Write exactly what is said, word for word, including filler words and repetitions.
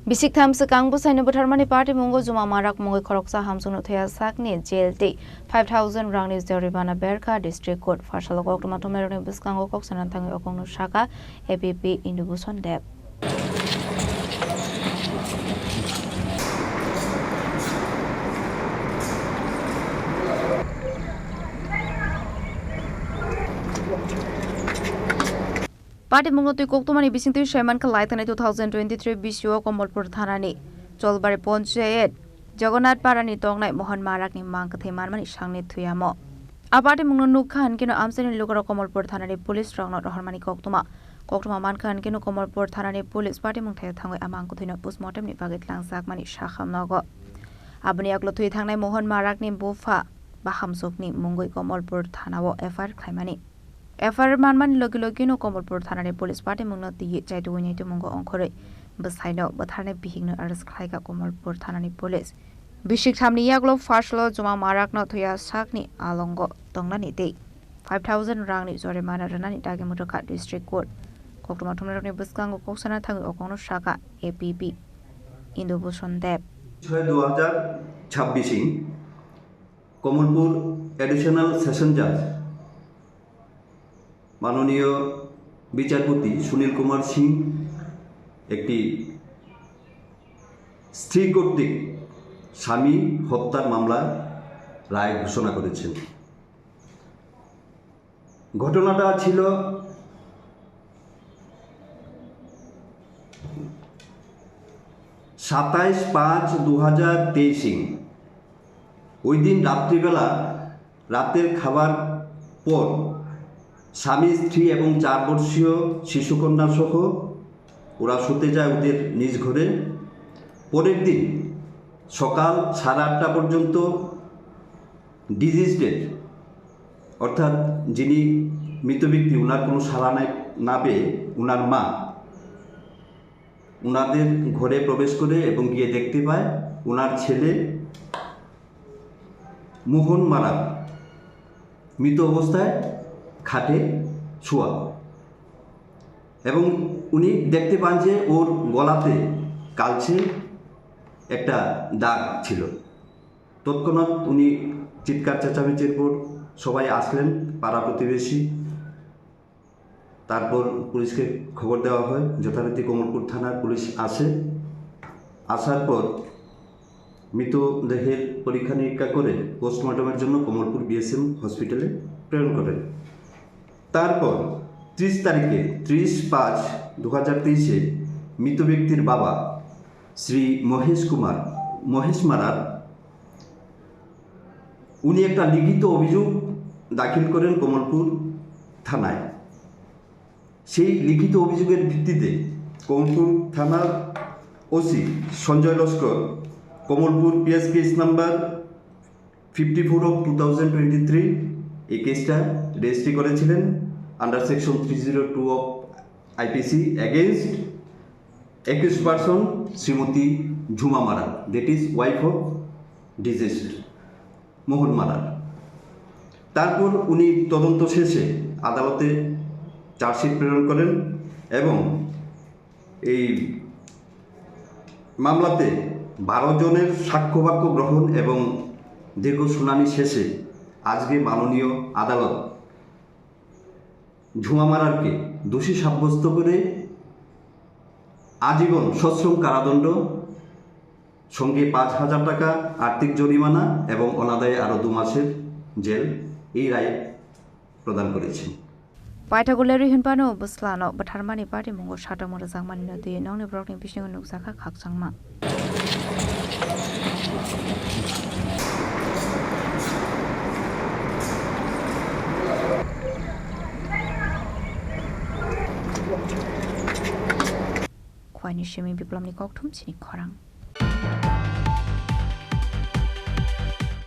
Bisik tham swkang bwsaino bwtharmani party mungo Juma Marak mungwi khoroksa hamsokno thwiya sakni jail tei five thousand rangni jorimana berkha District Court. Pharsalo koktwma thumnairokni bwskango kok sana thangwi o kokno sakha A P P Indu Bhushan Deb. Party mungno twi koktwmani bisingtwi saimankha, laithani two thousand twenty-three bisio Komolpur thanani Cholbari Ponchayat Jagannath Parani tongnai Mohon Marakni mang kwthwi manmani sangni thwiyamo. A party mungno nukha hinkhe no amchaini lukurok Komolpur thanani police rokno rohormani koktwma. Koktwma mankha hinkhe no Komolpur thanani police party mungthai thangwi a mang kwthwino postmortem ni bagwi tlangjakmani sakha nogo. Aboni yagulo thwi thangnai Mohon Marakni bupha bahamsokni mungwi Komolpur thanao F I R khlaimani. F I R manmani logi logino Komolpur thanani police party mungno twi chaitugwi naitu mungo ongkhorwi bwsaino bwtharnai bihikno arrest khlaikha Komolpur thanani police. Bisik thamni yagulo pharsalo Juma Marakno thwiya sakni alongo tongnani tei five thousand rangni jorimana rwnani dagi muthukha District Court. Koktwma thumnairokni bwskango kok sana thangwi o kokno sakha A P P Indu Bhushan Deb. ছয় দুই হাজার ছাব্বিশ Kamalpur additional session জাজ মাননীয় বিচারপতি সুনীল কুমার সিং একটি স্ত্রী কর্তৃক স্বামী হত্যার মামলার রায় ঘোষণা করেছেন। ঘটনাটা ছিল সাতাইশ পাঁচ দু হাজার তেইশ। ওই দিন রাত্রিবেলা, রাতের খাবার পর স্বামী, স্ত্রী এবং চার বর্ষীয় শিশুকন্যা সহ ওরা শুতে যায় ওদের নিজ ঘরে। পরের দিন সকাল সাড়ে আটটা পর্যন্ত ডিজিজ ডেড, অর্থাৎ যিনি মৃত ব্যক্তি, ওনার কোনো সাড়া নাই, না পেয়ে ওনার মা ওনাদের ঘরে প্রবেশ করে এবং গিয়ে দেখতে পায় ওনার ছেলে মোহন মারা মৃত অবস্থায় খাটে শোয়া, এবং উনি দেখতে পান যে ওর গলাতে কালচে একটা দাগ ছিল। তৎক্ষণাৎ উনি চিৎকার চেঁচামেচির পর সবাই আসলেন, পাড়া প্রতিবেশী, তারপর পুলিশকে খবর দেওয়া হয়। যথারীতি কমলপুর থানার পুলিশ আসে। আসার পর মৃতদেহের পরীক্ষা নিরীক্ষা করে পোস্টমর্টমের জন্য কমলপুর বিএসএম হসপিটালে প্রেরণ করেন। তারপর ত্রিশ তারিখে, ত্রিশ পাঁচ দু হাজার তেইশে মৃত ব্যক্তির বাবা শ্রী মহেশ কুমার, মহেশ মারার, উনি একটা লিখিত অভিযোগ দাখিল করেন কমলপুর থানায়। সেই লিখিত অভিযোগের ভিত্তিতে কমলপুর থানার OC Sanjay Laskar Kamalpur PS case number fifty four of two thousand twenty three এই কেসটা রেজিস্ট্রি করেছিলেন under section three zero two of IPC against accused person Shrimati ঝুমা মারা, that is wife of deceased মোহন মারা। তারপর উনি তদন্ত শেষে আদালতে চার্জশিট প্রেরণ করেন এবং এই মামলাতে বারো জনের সাক্ষ্য বাক্য গ্রহণ এবং দীর্ঘ শুনানি শেষে আজকে মাননীয় আদালত ঝুমা মারারকে দোষী সাব্যস্ত করে আজীবন সশ্রম কারাদণ্ড, সঙ্গে পাঁচ হাজার টাকা আর্থিক জরিমানা এবং অনাদায়ে আরও দু মাসের জেল, এই রায় প্রদান করেছেন। Paithakgo Larry hinphano bwslano bwtharmani party mungo satokma rwjakmani no twi nokni borokni bisingo nukjakha khakchangma. Khwaini simi Biplomni kokthum chini khorang.